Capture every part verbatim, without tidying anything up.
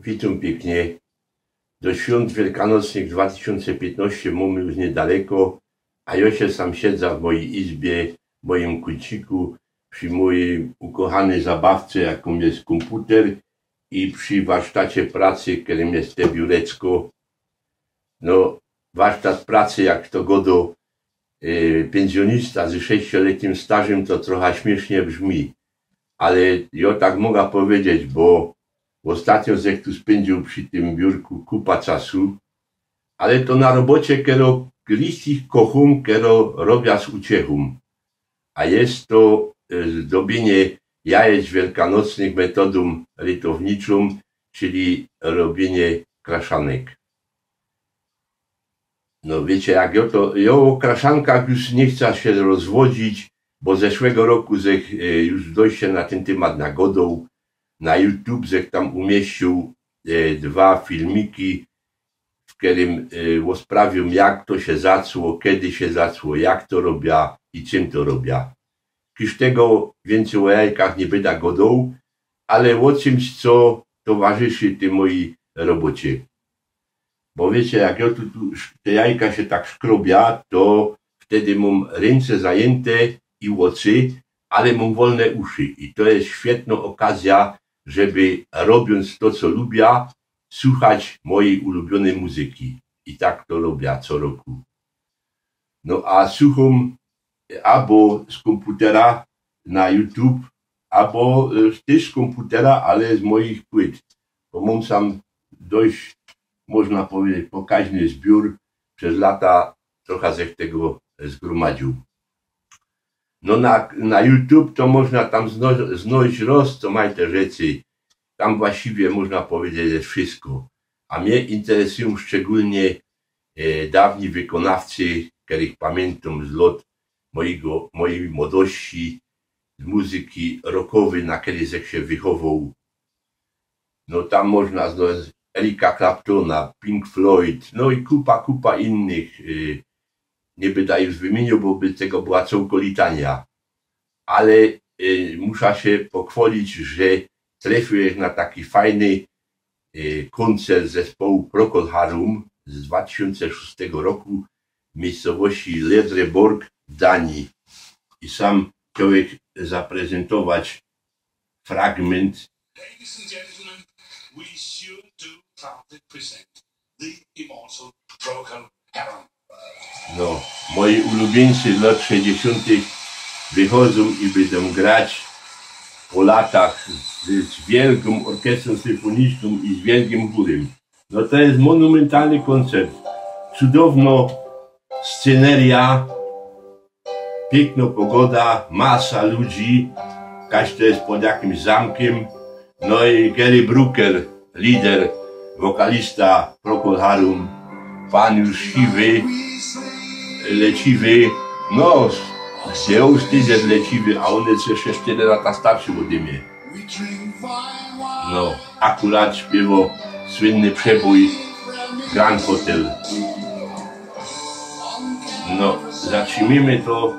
Witōm piyknie. Do świōnt wielkanocnych dwa tysiōnce piętnaście mōmy już niydaleko, a jo sie sam siedzã w mojij izbie, w mojim kōnciku, przi mojij ukochanyj zabawce, jakōm je kōmputer, i przi warsztacie pracy, kerym je te biurecko. No, warsztat pracy, jak to godo, e, pynzjōnista ze sześcioletnim stażym, to trocha śmiesznie brzmi. Ale jo tak moga powiedzieć, bo ôstatnio żech tu spyndziōł przi tym biurku kupa czasu, ale to na robocie, kero richtig kochōm, kero robia z uciechōm. A je to, e, dobiynie jajec wielkanocnych metodōm rytowniczōm, czyli robiynie kraszanek. No wiycie, jak jo to, jo ô kraszankach już niy chcã sie rozwodzić, bo zeszłego roku żech, e, już dość sie na tyn tymat nagodoł. Na YouTube żech tam umieściōł, e, dwa filmiki, w kerym, e, ôsprawiōm, jak to sie zaczło, kedy sie zaczło, jak to robia i czym to robia. Już tego wiyncyj ô jajkach niy byda godoł, ale ô czymś, co towarzyszy tyj mojij robocie. Bo wiycie, jak jo tu, tu te jajka sie tak szkrobia, to wtedy mōm rynce zajynte i ôczy, ale mōm wolne uszy. I to je świetno ôkazjo, żeby, robiōnc to, co lubia, suchać mojij ulubiynyj muzyki. I tak to robia co roku. No a suchōm abo z kōmputera na YouTube, abo, e, tyż z kōmputera, ale z mojich płyt. Bo mōm sam dość, można powiedzieć, pokaźny zbiōr. Bez lata trocha żech tego zgromadziōł. No na, na YouTube to można tam zno-, znojś roztōmajte rzeczy. Tam właściwie, można powiedzieć, je wszystko. A mie interesujōm szczególnie, e, dawnij wykonawcy, kerych pamiyntōm z lot mojego, mojij młodości, z muzyki rockowyj, na kerej żech sie wychowoł. No tam można znojś Erika Claptona, Pink Floyd, no i kupa, kupa innych, y, niy byda już wymiyniōł, bo by tego była cołko litania. Ale, y, musza sie pochwolić, że trefiōł żech na taki fajny, y, kōncert zespołu Procol Harum z dwa tysiōnce szōstego roku w miejscowości Ledreborg w Danii. I sam chciałbych zaprezentować fragment. Ladies and gentlemen, we soon do proudly present the immortal Procol Harum. No, moi ulubiyńcy z lot sześćdziesiōntych wychodzōm i bydōm grać po latach z, z wielkōm orkestrōm symfōnicznym i z wielkim chōrym. No to je monumentalny kōncert. Cudowno sceneria, piykno pogoda, masa ludzi, kaś to je pod jakimś zamkym. No i Gary Brooker, lider, wokalista Procol Harum, pan już siwy, leciwy, no, je już tydzień leciwy, a ôn je jeszcze tyle lata starszy ôdy mie. No, akurat śpiywoł słynny przebōj Grand Hotel. No, zatrzimiymy to.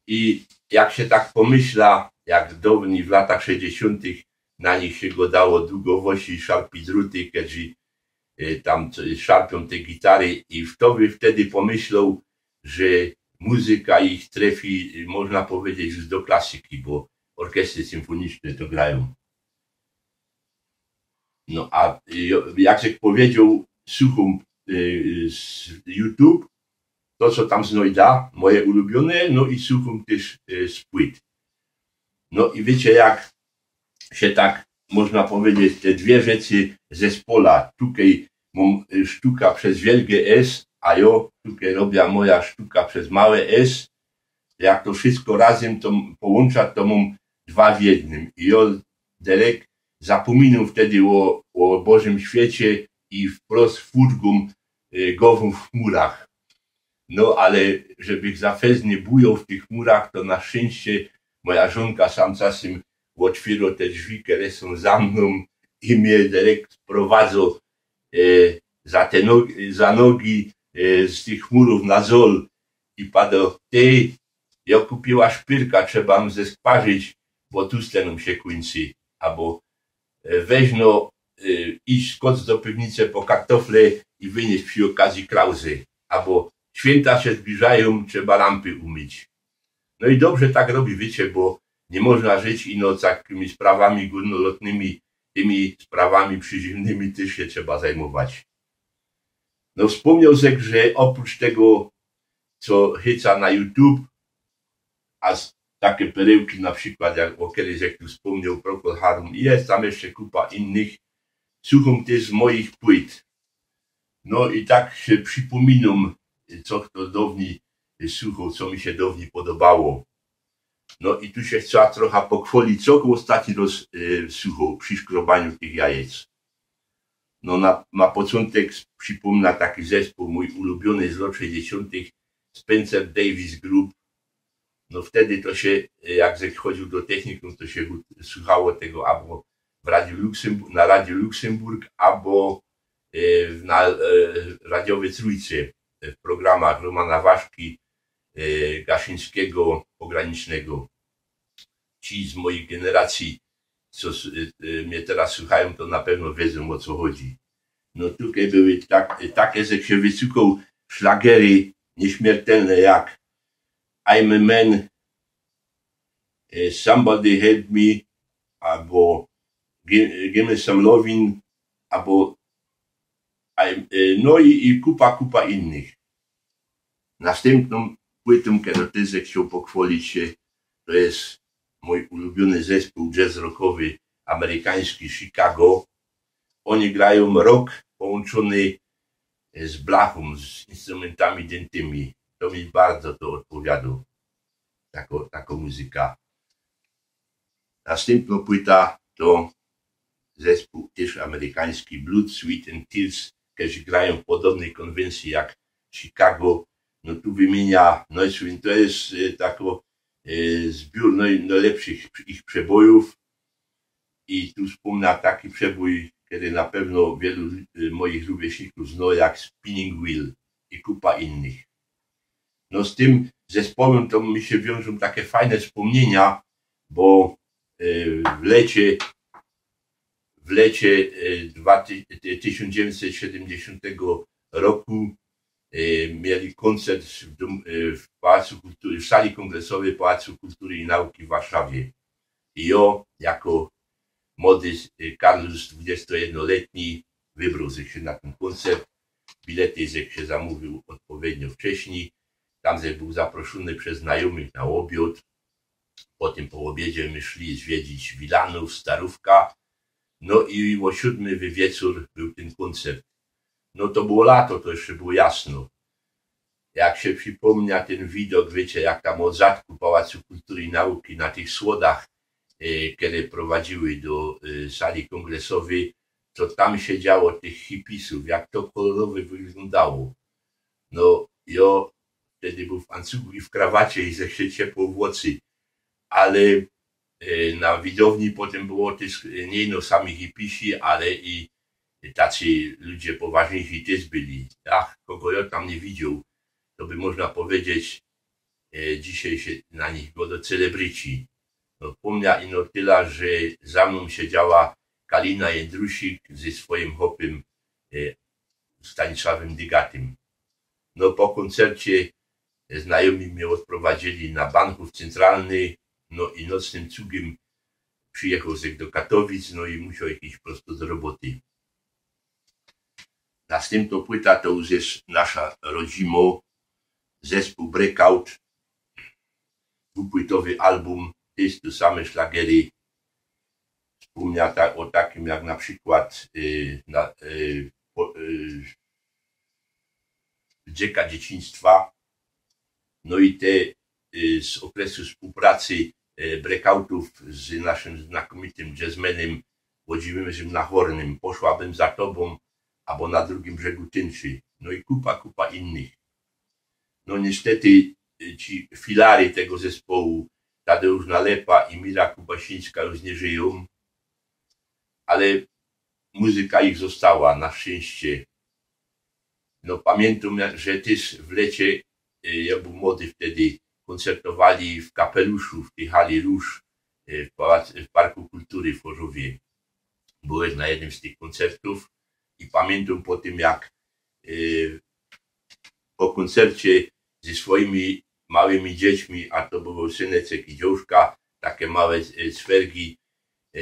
I jak sie tak pōmyśla, jak downyj w latach sześćdziesiōntych na nich sie gŏdało długo wŏsi, szarpi druty, kedy, e, tam co, szarpiōm te gitary i fto by wtedy pōmyśloł, że muzyka ich trefi, można powiedzieć, już do klasyki, bo orkiestry symfōniczne to grajōm. No a, e, jo-, jak żech powiedzioł, suchōm, e, z YouTube, to co tam znojda, moje ulubiōne, no i suchōm tyż, e, z płyt. No i wiycie, jak sie tak, można powiedzieć, te dwie rzeczy zespola, tukej mōm, e, sztuka bez wielgie S, a jo tukej robia moja sztuka bez małe s, jak to wszystko razym to m-, połōnczã, to mōm dwa w jednym. I jo derek zapōminōm wtedy ô, ô Bożym świecie i wprost furgōm, e, gowōm w chmurach. No, ale żebych za fest niy bujoł w tych chmurach, to na szczynście moja żōnka sam czasym ôtwiyro te drzwi, kere sōm za mnōm, i mie derek prowadzi, e, za te nog-, za nogi, e, z tych chmurōw na zol i padŏ: „Ty, jo kupiyła szpyrka, trzeba jã zeskwarzić, bo tłuste nōm sie kōńczy”, abo, e, weź no, e, idź, skoc do piwnice po kartofle i wynieś przi ôkazji krauzy. Abo świynta sie zbliżajōm, trzeba lampy umyć. No i dobrze tak robi, wiycie, bo niy można żyć ino takimi sprawami gōrnolotnymi, tymi sprawami przyziymnymi tyż sie trzeba zajmować. No, spōmniał żech, że ôprōcz tego, co chyca na YouTube, a s-, take perełki na przikłod, jak ô kerychś żech tu spōmniał, Procol Harum, i je tam jeszcze kupa innych, suchōm tyż z moich płyt. No i tak sie przipōminōm, co chto downij suchoł, co mi sie downij podobało. No i tu sie chcã trocha pochwolić, co ôstatni roz, e, suchoł przi szkrobaniu tych jajec. No na, na poczōntek przipōmna taki zespōł mōj ulubiōny z lot szejśćdziesiōntych, Spencer Davis Group. No wtedy to sie, e, jak żech chodził do technikōm, to sie u-, suchało tego abo w Radiu Luksemburg, na Radiu Luksemburg, abo, e, w, na, e, Radiowej Trójce, e, w programach Romana Waszki, e, Gaszyńskiego, Pogranicznego. Ci z mojej generacji, co s-, e, e, mie teroz suchajōm, to na pewno wiedzōm, ô co chodzi. No tukej były tak, e, take, żech sie wycukoł, szlagery nieśmiertelne jak I'm a Man, e, Somebody Help Me, abo Gi-, Give Me Some Lovin', abo, a, e, no i, i kupa, kupa innych. Nastympnōm płytōm, kerõ tyż żech chcioł pochwolić sie, to je mōj ulubiōny zespōł jazz rockowy, amerykański, Chicago. Ôni grajōm rock połōnczōny z blachōm, z instrumyntami dyntymi. To mi bardzo to ôdpowiadŏ. Tako, tako muzyka. Nastympnŏ płyta to zespōł tyż amerykański, Blood, Sweat and Tears, kerzy grajōm w podobnyj kōnwencji jak Chicago. No tu wymiyniã, no i to je, e, tako, e, zbiōr noj-, nojlepszych ich przebojōw. I tu spōmnã taki przebōj, kery na pewno wielu, e, mojich rōwieśnikōw zno jak Spinning Wheel i kupa innych. No z tym zespołym to mi sie wiążōm take fajne spōmniyniŏ, bo, e, w lecie, w lecie, e, dwa ty-, e, tysiōnc dziewiyńćset siedymdziesiōntego roku, e, mieli kōncert w dōm-, e, w Pałacu Kultury, w sali kōngresowyj Pałacu Kultury i Nauki w Warszawie. I jŏ, jako młody, e, karlus dwudziestojednoletni, wybrŏł żech sie na tyn kōncert. Bilety żech sie zamōwiōł ôdpowiednio wcześnij. Tam żech bōł zaproszōny bez znajōmych na ôbiŏd. Po tym po ôbiedzie my szli zwiedzić Wilanōw, Starōwka. No i ô siōdmej we wieczōr bōł tyn kōncert. No to było lato, to jeszcze było jasno. Jak sie przipōmniã tyn widok, wiycie, jak tam ôd zadku Pałacu Kultury i Nauki na tych słodach, e, kere prowadziły do, e, sali kōngresowyj, co tam sie dzioło tych hipisōw, jak to kolorowo wyglōndało. No, jŏ wtedy bōł w ancugu i w krawacie i żech sie ciepło ôblecył. Ale, e, na widowni potym było tyż, e, niy ino sami hipisi, ale i tacy ludzie poważniyjsi tyż byli. Ach, kogo jŏ tam niy widzioł, to by można powiedzieć, e, dzisiej sie na nich gŏdŏ celebryci. No, pōmniã ino tela, że za mnōm siedziała Kalina Jędrusik ze swojim chopym, e, Stanisławym Dygatym. No, po kōncercie znajōmi mie ôdprowadzili na Bankōw Cyntralny, no i nocnym cugym przijechoł żech do Katowic, no i musioł żech iś prosto do roboty. Nastympnŏ płyta to już je Nasza Rodzimo, zespōł Breakout, dwupłytowy albōm, tyż te same szlagery. Spōmniã ta-, ô takim jak na przikłŏd, y, na, y, po-, y, Dzeka Dzieciństwa. No i te, y, z ôkresu wspōłpracy, y, Breakoutōw z naszym znakomitym jazzmenym Włodzimierzym Nachornym, Poszłabym za tobōm, abo Na drugim brzegu Tyńczy. No i kupa, kupa innych. No niystety, y, ci filary tego zespołu, Tadeusz Nalepa i Mira Kubasińska już niy żyjōm, ale muzyka ich ôstała, na szczyńście. No pamiyntam, że tyż w lecie, y, jŏ bōł młody wtedy, kōncertowali w kapeluszu, w tyj hali Róż, y, w pałac-, w Parku Kultury w Chorzowie. byłech na jednym z tych kōncertōw i pamiyntōm po tym, jak e, po kōncercie ze swojimi małymi dziećmi, a to było syneczek i dziołszka, take małe e, sfergi, e,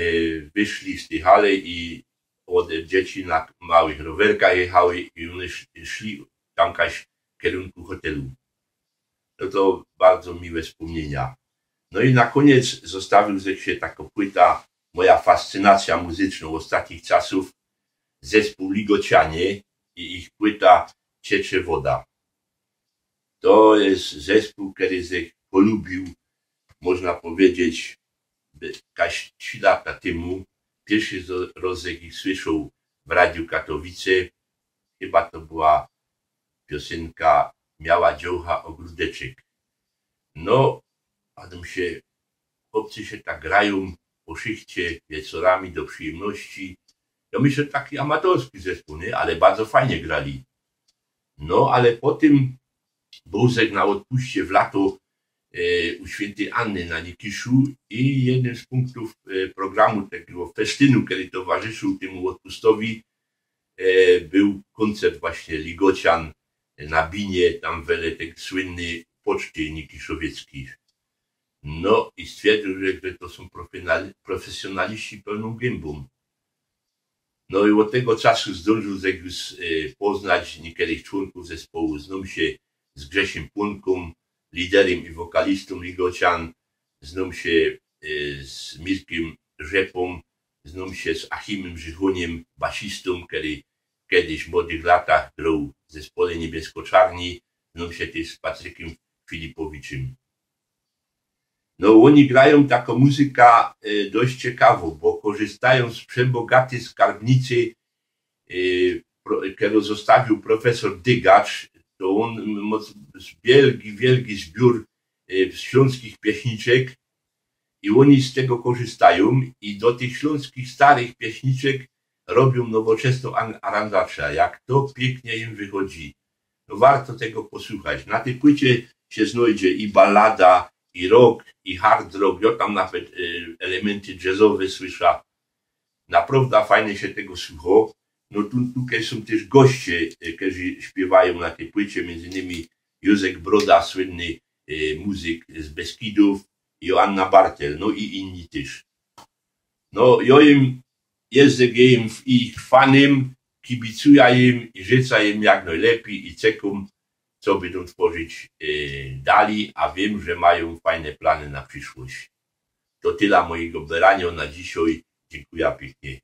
wyszli z tyj hale i ôde dzieci na małych rowerkach jechały i ône sz- szli tam kaś w kerunku hotelu. No to bardzo miłe wspōmniynia. No i na kōniec zostawiōł żech sie takõ płyta, moja fascynacyjŏ muzycznŏ ôstatnich czasōw, zespōł Ligocianie i ich płyta Ciecze woda. To je zespōł, kery żech polubiōł, można pedzieć, by- kaś trzi lata tymu. Piyrszy zo- roz żech ich słyszoł w Radiu Katowice. Chyba to była piosynka Miała dziołcha ôgrōdeczek. No, padōm sie, chopcy sie tak grajōm po szychcie wieczorami do przijymności. To myślã taki amatorski zespōł, niy? Ale bardzo fajnie grali. No, ale po tym bōł żech na ôdpuście w lato e, u świyntyj Anny na Nikiszu i jednym z pōnktōw e, programu tego festynu, kery towarzyszył tymu ôdpustowi, e, bōł kōncert właśnie Ligocian na binie, tam wele te słynne poczty nikiszowieckie. No i stwierdzōł, że, że to sōm profesjonali- profesjonaliści pełnōm gębōm. No i ôd tego czasu zdōnżōł żech już e, poznać niykerych człōnkōw zespołu. Znōm sie z Grzesiem Pōnkōm, liderym i wokalistōm Ligocian. Znōm sie e, z Mirkym Rzepōm, znōm sie z Achimym Żychōniym, basistōm, kery kejsik w młodych latach groł w zespole Niebiesko-Czarni. Znōm sie tyż z Patrykym Filipowiczym. No, ôni grajōm takõ muzyka e, dość ciekawõ, bo korzystajōm z przebogatyj skarbnicy, e, pro, kerõ zostawiōł profesor Dygacz. To ôn mŏ wielki, wielki zbiōr e, ślōnskich pieśniczek i ôni z tego korzystajōm i do tych ślōnskich starych pieśniczek robiōm nowoczesnõ an- aranżacyjõ. Jak to piyknie im wychodzi. No, warto tego posłuchać. Na tyj płycie sie znojdzie i balada, i rock, i hard rock. Jŏ tam nawet e, elementy jazzowe słysza. Naprŏwdã fajnie sie tego słuchŏ. No tu, tukej sōm tyż goście, e, kerzy śpiywajōm na tyj płycie, miyndzy innymi Józek Broda, słynny e, muzyk z Beskidōw, Joanna Bartel, no i inni tyż. No, jŏ im, jeżdżã im w ich fanym, kibicujã im i życzã im jak nojlepij i czekōm, co bydōm tworzić e, dalij, a wiym, że majōm fajne plany na prziszłość. To tela mojigo beraniŏ na dzisiej. Dziynkuja piyknie.